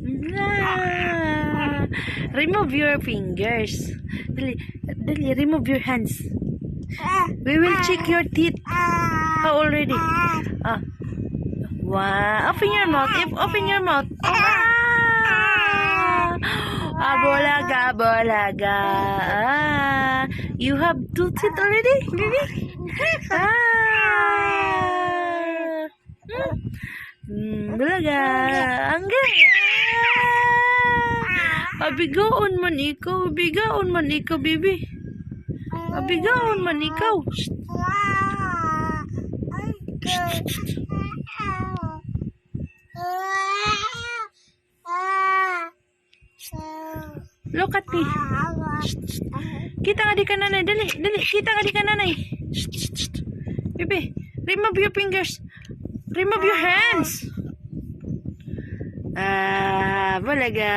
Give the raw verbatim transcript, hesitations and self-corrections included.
Ah, remove your fingers. Dali, dali, remove your hands. We will check your teeth. How already? Ah. Wow. Open your mouth. If, open your mouth. Ah. Ah, bulaga, bulaga. Ah. You have two teeth already, baby? Ah. Hmm. Hmm, bulaga. Ang galing. Pabigaon man ikaw, bigaon man ikaw, baby. Pabigaon man ikaw. Shh. Shh, shh, shh. Look at me. Shh, shh. Kita ngadi kan nanay. Dali, dali. Kita ngadi kan nanay. Shh, shh, shh. Baby, remove your fingers. Remove your hands. Ah, bulaga.